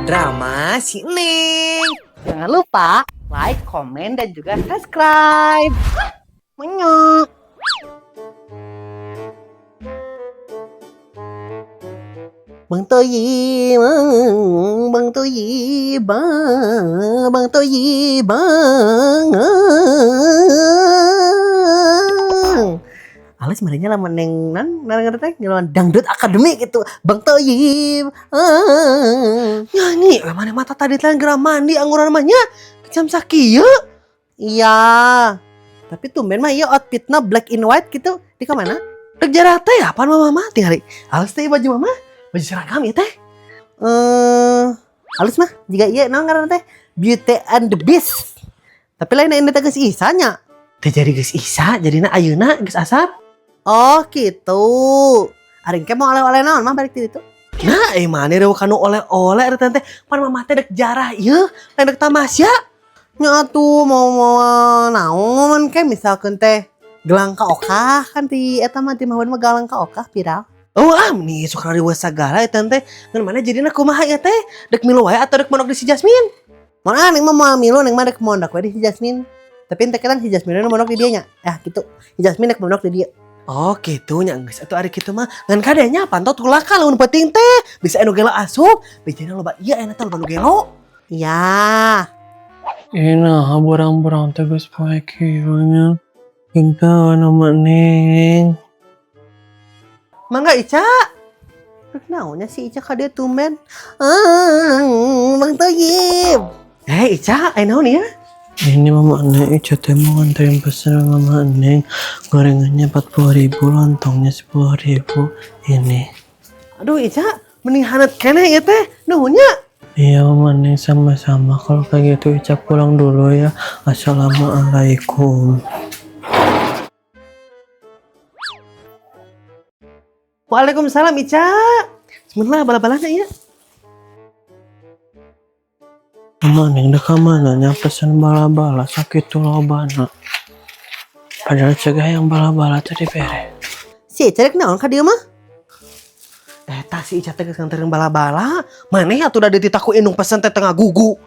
Drama si Neng. Jangan lupa like, komen, dan juga subscribe. Menyok. Bang Toyib, Bang Toyib, Bang, Bang Toyib, Bang. Alis marinya lamun neng nan nan teh ngelawan dangdut akademi gitu. Bang Toyib. Nyanyi, mana mata tadi teh geura mandi angguran mah nya. Jam sakieu. Iya. Tapi tumben mah iya outfitna black in white gitu. Di mana? Rek jarah teh apaan mama mah tingali. Halus teh baju mama. Baju seragam ieu teh. Halus mah jika iya naon ngaranna teh Beauty and the Beast. Tapi lain ini teh geus Isa nya. Teh jadi geus Isa jadina ayeuna geus asar. Oh gitu. Ari engke mau oleh-oleh naon mah balik ti ditu. Nah, mana reueuh kanu oleh-oleh eta teh. Pan mama teh dek jarah ieu, lain dek tamasya. Nya atuh mau mau naon ke misalkan teh gelang ka okah kan ti eta mah ti mah mah gelang ka okah viral. Oh ah nih sok riweuh sagala eta teh. Ngan mana jadina kumaha ieu teh? Dek milu wae atau dek mondok di si Jasmine? Mun ah neng mah moal milu neng mah dek mondok we di si Jasmine. Tapi ente kan si Jasmine nu mondok di dieu nya. Ya gitu. Si Jasmine dek mondok di dieu. Oh gitu nya geus atuh ari kitu mah. Ngan kadenya pantau tulah ka lamun penting teh. Bisa anu gelo asup, bijana loba ieu aya teh loba nu gelo. Iya. Nah, burang-burang teh geus poe kieu nya. Punten Mama Neng. Mangga Ica. Rek naonnya si Ica ka dieu tumben. Bang Toyib. Eh Ica, aya naon ieu? Ini Mama Neng, Ica teh mau nganterin pesanan Mama Neng. Gorengannya 40.000, lontongnya 10.000. Ini. Aduh Ica, mending hanet keneh ieu teh. Nuhun nya. Iya Mama Neng, sama-sama. Kalau kayak gitu Ica pulang dulu ya. Assalamualaikum. Waalaikumsalam Ica. Bismillah bala-balana ieu. Mama Neng dek ka mana nya pesen bala-bala sakitu lobana. Padahal cegah yang bala-bala tadi bere. Si Ica rek naon ka dieu mah? Eta si Ica teh geus nganterin bala-bala. Maneh atuh da dititah ku indung pesen teh tengah gugu.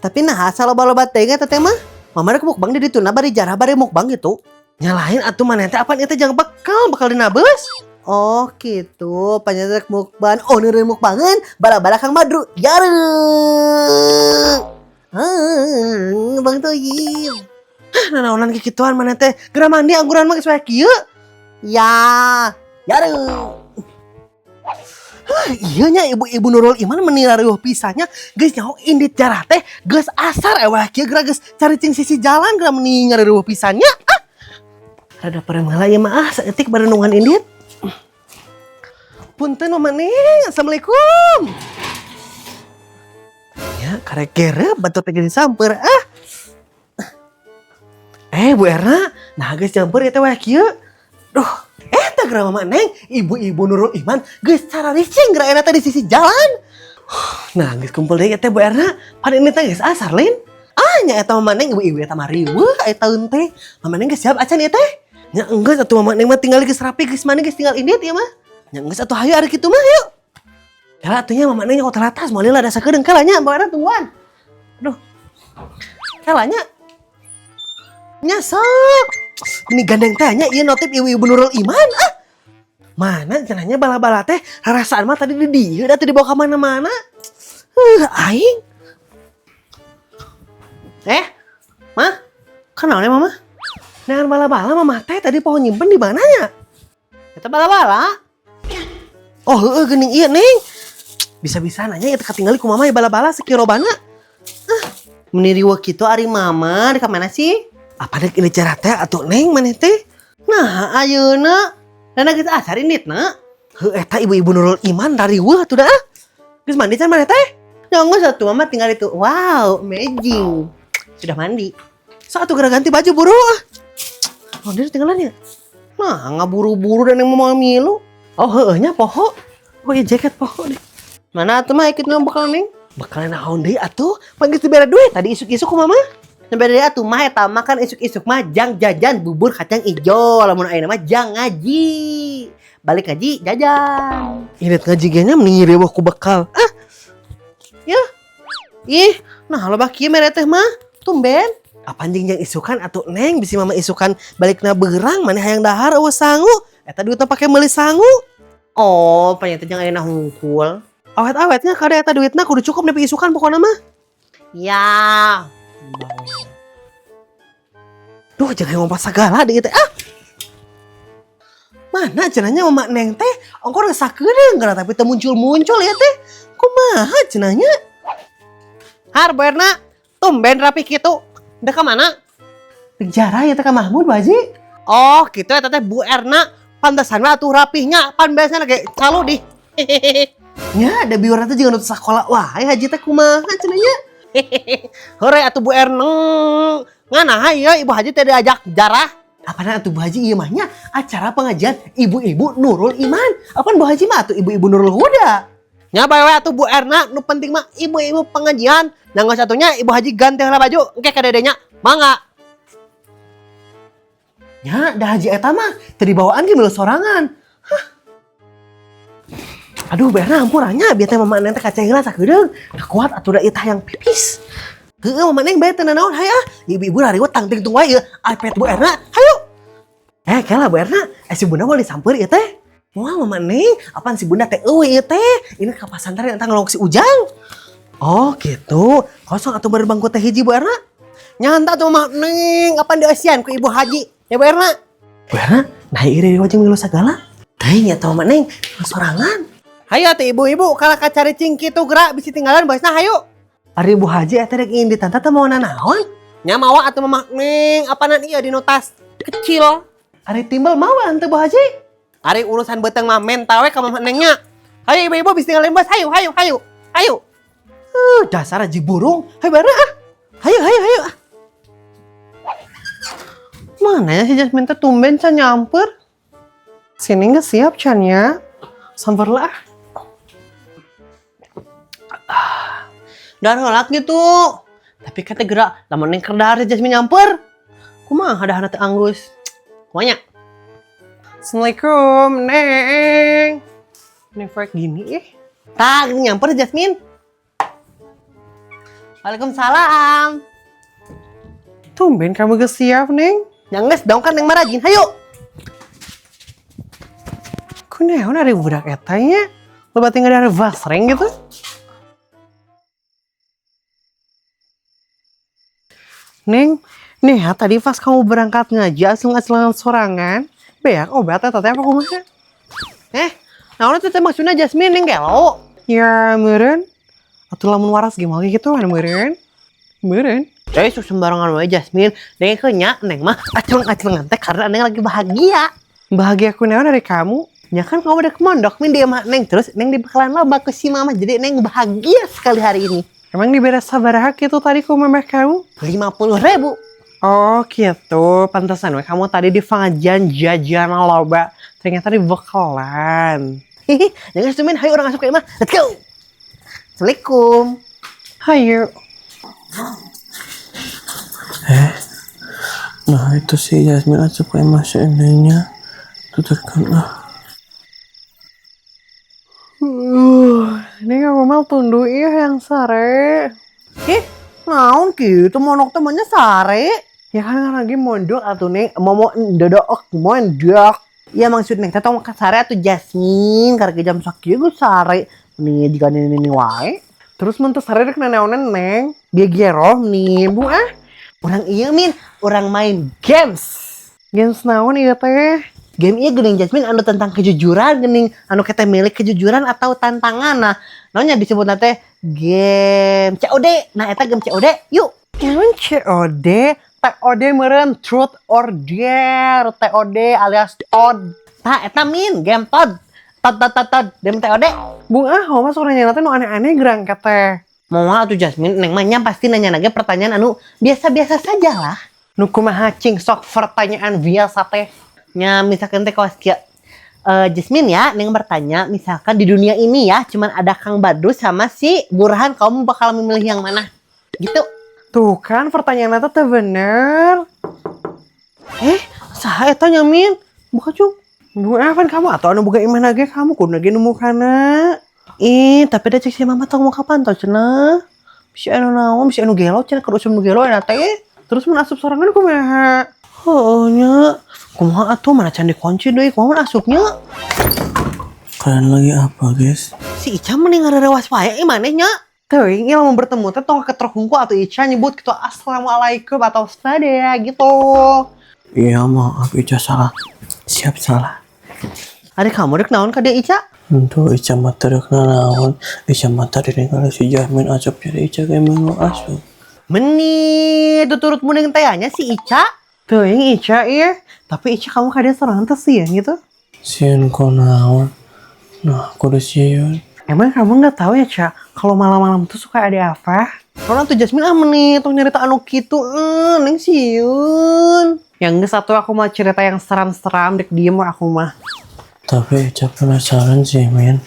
Tapi nah asa loba-loba teh eta teh mah. Mama rek mukbang di ditu na bari jarah bari mukbang gitu. Nyalahin atuh maneh teh apaan ieu teh jang bekal bakal dina beus. Oh gitu, panjang rek mukbang. Oh neureun mukbangan, bala-bala Kang Badru. Yare. Bang Toyib. Hah, nanaonan kikituan maneh teh. Geura mandi angguran mah geus wae kieu. Ya, yare. Hah, iya nya ibu-ibu Nurul Iman meni rariweuh pisannya geus nyaho indit jarah teh geus asar ewah kieu geura geus caricing sisi jalan geura meni ngariweuh pisannya. Ah. Rada parem heula ieu mah ah saeutik barenungan indit. Punten Mama Neng, assalamualaikum. Ya, karek gerep batur teh geus disamper ah. Bu Erna, nah geus nyamper ieu teh weh kieu. Duh, eta geura Mama Neng, ibu-ibu Nurul Iman geus cararicing geura eta teh di sisi jalan. Nah, geus kumpul deui teh Bu Erna, pan ini teh geus asar lain. Ah, nya eta Mama Neng ibu-ibu eta mah riweuh aya taun teh. Mama Neng geus siap acan ieu teh. Nya enggeus atuh Mama Neng mah tinggal geus rapi geus mandi geus tinggal indit ieu mah. Nya enggeus atuh hayu ari kitu mah yuk. Kala atuh nya Mama Neng nyokot teratas moal lila da sakedeung kala nya Bu Erna tungguan. Aduh. Kala nya. Nya sok. Ini gandeng teh nya ieu notif ibu-ibu Nurul Iman ah. Mana cenahnya bala-bala teh rarasaan mah tadi di dieu da teu dibawa ka mana-mana. Aing. Mah? Kenal ya Mama? Neangan bala-bala Mama teh tadi poho nyimpen di mana nya? Eta bala-bala. Oh heueuh geuning ieu Neng. Bisa-bisa nanya ieu teh katinggali ku Mama ya bala-bala sakirobana. Ah, meni riweuh kitu ari Mama di ka mana sih? Apa dek ini cara teh atuh Neng maneh teh? Nah, ayeuna dana geus asar inditna. Heuh eta ibu-ibu Nurul Iman rariweuh atuh da ah. Geus mandi can maneh teh? Ya geus atuh Mama tinggal itu. Wow, amazing. Sudah mandi. Sok atuh geura ganti baju buru ah. Oh, dia tinggalan ya? Nah, ngaburu-buru dan yang mau milu. Oh, heueuh nya poho. Oh, iya jaket poho deh. Mana atuh mah ikut nu bekal Neng? Bekal naon deui atuh? Pan geus dibere duit tadi isuk-isuk ku Mama. Dibere deui atuh mah eta mah kan isuk-isuk mah jang jajan bubur kacang ijo. Lamun ayeuna mah jang ngaji. Balik ngaji jajan. Indit ngaji ge nya meni riweuh ku bekal. Ah. Ih, nah loba kieu mere teh mah. Tumben. Apaan jeung jang isukan atuh, Neng, bisi mama isukan balikna beurang, maneh hayang dahar euweuh sangu. Eta duitna pake meuli sangu. Oh, panyata jang ayeuna hungkul. Awet-awetnya kada eta duitna kudu cukup nepi isukan pokona mah. Ya. Duh, jangan ngomong sagala deui teh ah. Mana cenah nya Mama Neng teh? Ongkor geus sakedeung gara tapi teu muncul-muncul ya teh. Kumaha cenah nya? Har, Bu Erna, tumben rapi kitu. Udah ka mana? Jarah ya teh ka Mahmud, Bu Haji. Oh, gitu ya teh Bu Erna. Pantesan we atuh rapihnya, pan biasana ge calo di. Nya, da biurna teh jeung nu sakola wae haji teh kumaha cenah nya? Hore atuh Bu Erna. Ngan ieu Ibu Haji teh diajak jarah. Apaan atuh Bu Haji, ieu mah nya acara pengajian ibu-ibu Nurul Iman. Apaan Bu Haji mah atuh ibu-ibu Nurul Huda. Nya bae we atuh Bu Erna, nu penting mah ibu-ibu pengajian. Nah, geus atunya Ibu Haji ganti heula baju, engke ka dedenya. Mangga. Nya, da haji eta mah teu dibawaan ge milu sorangan. Hah. Aduh, Bu Erna hampura nya, bieu teh Mama Neng teh kaca heula sakedeung. Teu kuat atuh da ieu teh hayang pipis. Heueuh, Mama Neng bae teu nanaon, hayu ah. Ibu-ibu rariweuh tangting tung wae ieu iPad Bu Erna. Hayu. Eh, kela Bu Erna, si Bunda mau disamper ieu teh. Moal Mama Neng, apaan si Bunda teh eueuh ieu teh? Ini ka pasantren eta ngelong si Ujang. Oh, gitu. Kosong atuh baru bangku teh hiji Bu Erna. Nyanta atuh Mama Neng, apaan dieusian ku Ibu Haji? Ya Bu Erna. Bu Erna, nah ieu wajeng milu sagala. Teh nya teh Mama Neng, milu sorangan. Hayu atuh ibu-ibu kalah ka caricing kitu gerak bisi tinggalan bosna hayu. Ari Bu Haji eta rek ingin ditanta teh mau nanaon? Nya mawa atuh Mama Neng, apanan ieu dina tas kecil. Ari timbel mawa henteu Bu Haji? Ari urusan beuteung mah menta we ka Mama Nengnya. Hayu ibu-ibu bisi tinggalin bos, hayu hayu hayu. Hayu. Dasar haji burung. Hayu bareng ah. Hayu hayu hayu ah. Mana ya si Jasmine teh tumben can nyamper. Sini nggak siap can ya. Samper lah. Dar heula gitu. Tapi kata gerak, lamun neng keur dahar Jasmine nyamper. Kumaha daharna teh anggus. Kumaha? Assalamualaikum, Neng. Neng proyek gini ih. Tah, gini nyamper Jasmine. Waalaikumsalam. Tumben kamu gak siap, Neng. Yang geus dong kan neng mah rajin. Hayu. Kunaon ari budak eta nya? Loba tinggal dari basreng gitu. Neng, nih ya, tadi pas kamu berangkat ngaji asal-asalan sorangan, beak obat eta teh apa kumaha? Naon teh maksudna Jasmine neng gelo? Ya meureun. Atuh lamun waras gimana gitu kan meureun. Meureun. Eh, sok sembarangan wae Jasmine. Neng nya neng mah acleng-aclengan teh karena neng lagi bahagia. Bahagia kunaon dari kamu? Ya kan kamu udah ke mondok min dia mah neng, terus neng dibekalan loba ke si mama, jadi neng bahagia sekali hari ini. Emang dibere sabaraha gitu tadi ku mamah kamu? 50.000. Oh gitu, pantesan we kamu tadi di pengajian jajan loba. Ternyata di bekalan. Hihi, jangan semin, hayu urang asup ke imah. Let's go. Assalamualaikum. Hayu. Nah itu si Jasmine asup ke imah si Enengnya. Tuturkan ah. Ini aku mau tunduh iya yang sare. Ih, naon gitu monok temannya sare. Ya kan lagi mondok atuh Neng, mau ndodok mondok. Ya maksud neng teh tong ka sare atuh Jasmine, karena jam sakieu geus sare. Nih jika nini wae. Terus mun teu sare rek nanaonan Neng? Gegeroh nih, Bu ah. Urang ieu min, urang main games. Games naon ieu teh? Game ieu geuning Jasmine anu tentang kejujuran geuning, anu kita milik kejujuran atau tantangan. Nah, naonnya disebut teh game COD. Nah, eta game COD, yuk. Naon COD? TOD meureun truth or dare, TOD alias TOD. Tah eta min game TOD. TOD TOD TOD TOD game TOD. Bung ah, mah sok nanya teh nu aneh-aneh gerang teh. Moal atuh Jasmine, neng mah nya pasti nanya nage pertanyaan anu biasa-biasa saja lah. Nu kumaha cing sok pertanyaan biasa teh? Nya misalkan teh kawas kieu. Jasmine ya, neng bertanya, misalkan di dunia ini ya, cuman ada Kang Badru sama si Burhan, kamu bakal memilih yang mana? Gitu. Tuh kan pertanyaan eta teh bener. Saha eta nya min? Buka cung. Bu apa kamu atau anu boga imah ge kamu kudu ge nu mukana. Ih, tapi da cek si mama tong muka pantau cenah. Bisi anu naon, bisi anu gelo cenah, keur usum nu gelo eta teh. Terus mun asup sorangan kumaha? Heueuh nya. Kumaha atuh, mana can dikunci deui, kumaha mun asupnya? Kalian lagi apa, guys? Si Ica mending ngarerewas wae eh maneh nya. Teuing ieu lamun bertemu teh tong ketrok hungkul atau Ica nyebut gitu assalamualaikum atau sada gitu. Iya, maaf, Ica salah. Siap salah. Ari kamu rek naon ka dia, Ica? Untuk Ica mah teu rek nanaon. Ica mah tadi ningali si Jasmine asup, jadi Ica ge mau asup. Meni tuturut mending teh nya si Ica. Teuing Ica ieu. Tapi Ica, kamu ka dia sorangan teh sieun gitu. Sieun ku naon? Nah, kudu sieun. Emang kamu nggak tahu ya, Ca? Kalau malam-malam tuh suka ada apa? Kalau tuh Jasmine ah meni tong nyerita anu kitu, eh, neng sieun. Yang geus satu aku mau cerita yang seram-seram dek diem aku mah. Tapi Ica penasaran sih, Min.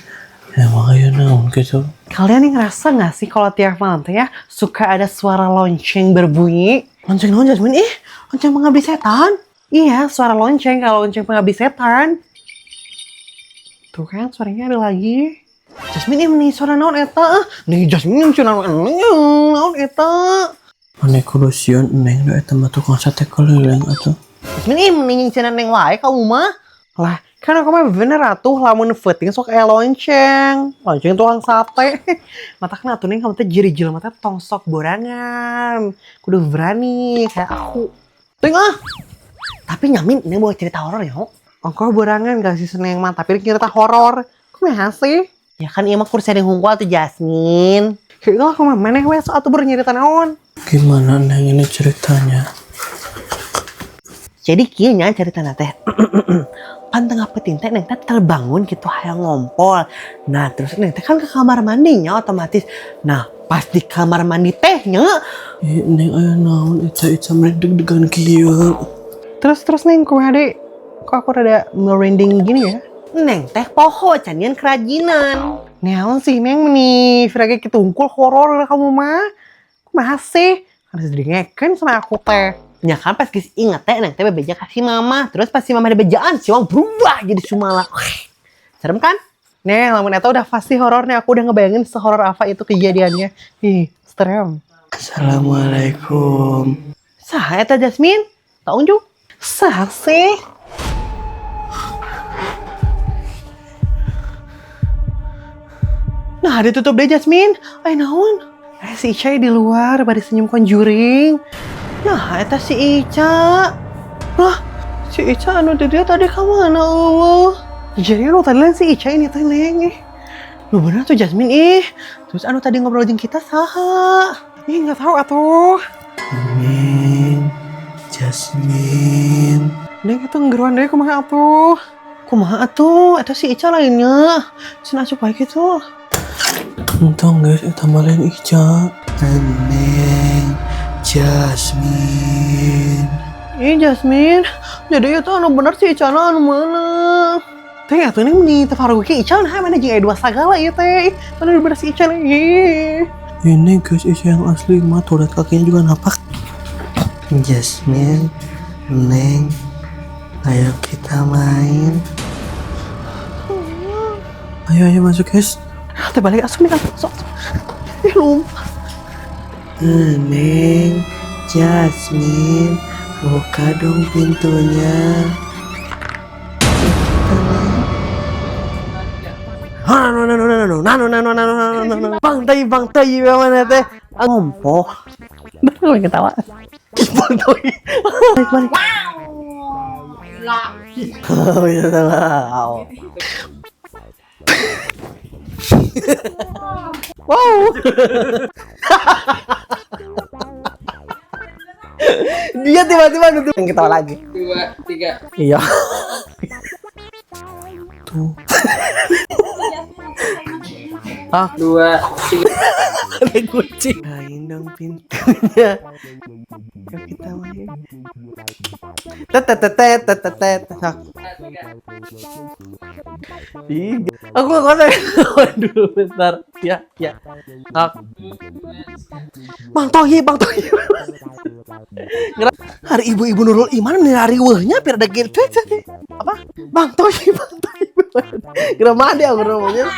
Emang aya naon gitu? Kalian nih ngerasa nggak sih kalau tiap malam tuh ya suka ada suara lonceng berbunyi? Lonceng naon, Jasmine? Ih, lonceng pengabdi setan. Iya, suara lonceng, kalau lonceng pengabdi setan. Tuh kan suaranya ada lagi. Jasmine ini suara naon eta? Nih Jasmine yang naon naon eta? Maneh kudu sieun, Neng, da eta mah tukang sate keliling atuh. Jasmine ini mending cenah neng wae kamu mah. Lah, kan aku mah bener atuh lamun feuting sok aya lonceng. Lonceng tukang sate. Matakna atuh, Neng, kamu teh jadi jelema teh tong sok borangan. Kudu berani kayak aku. Teuing ah. Tapi nyamin ini mau cerita horor ya. Ongkoh borangan gak sih seneng mah, tapi cerita horor. Kumaha sih? Ya kan ieu mah kur sharing hungkul tuh, Jasmine. Itu aku mah maneh we sok atuh baru nyerita naon. Gimana, Neng, ini ceritanya? Jadi kieu nya ceritana teh. Pan tengah peuting teh neng teh terbangun gitu hayang ngompol. Nah, terus neng teh kan ke kamar mandinya otomatis. Nah, pas di kamar mandi teh nya Ih, Neng, aya naon eta? Ica meni deg-degan kieu. Terus terus, Neng, kumaha deui? Kok aku rada merinding gini ya? Neng teh poho can nyieun kerajinan. Naon sih, Neng, meni virage kitu hungkul horor lah kamu mah. Kumaha sih? Harus didengekeun sama aku teh. Ya kan pas geus inget teh neng teh bebeja ka si mama. Terus pas si mama dibejaan, si mama berubah jadi sumala. Serem kan? Neng, lamun eta udah pasti horornya. Aku udah ngebayangin sehoror apa itu kejadiannya. Ih, serem. Assalamualaikum. Saha eta, Jasmine? Tak unjuk. Saha sih? Nah, ditutup deh, Jasmine. Ay, naon? Eh, si Ica di luar, bari senyum conjuring. Nah, eta si Ica. Lah, si Ica anu di dia tadi ka mana eueuh? Jadi anu tadi lain si Ica ini teh, Neng. Ih. Lu bener tuh, Jasmine, ih. Terus anu tadi ngobrol jeung kita saha? Ih, nggak tahu atuh. Neng, Jasmine. Neng, itu ngeruan deui kumaha atuh? Kumaha atuh? Eta si Ica lainnya. Cenah asup wae kitu. Entong, guys, eta mah lain Ica. Neng, Jasmine. Ih, Jasmine, jadi itu anu bener si Ica anu mana? Teh atuh ini meni teu parugi Ica nah mana jeung aya dua sagala ieu teh. Ih, mana bener si Ica ih. Ini, guys, Ica yang asli mah tuh lihat kakinya juga napak. Jasmine, Neng, ayo kita main. Ayo, ayo masuk, guys. Ah, teh balik asup nih kan. Sok. Ih, lompat. Neng, Jasmine, buka dong pintunya. Nano nano nano nano nano nano nano nano. Bang tai, bang tai, mana teh? Ngompoh. Betul ketawa. Bang tai. Balik balik. Oh iya, salah. Wow. Dia tiba-tiba nutup. Yang ketawa lagi. Dua, tiga. Iya. Tuh. Dua, tiga. Ada kucing. Bukain dong pintunya. Yuk kita main. Tet tet tet tet tet tet. Tiga. Tiga. Aku nggak konten. Waduh, bentar. Ya, ya. Ak. Bang Tohi, Bang Tohi. Hari ibu-ibu Nurul Iman nih hari wehnya biar ada gitu. Apa? Bang Tohi, Bang Tohi. Geramade aku namanya.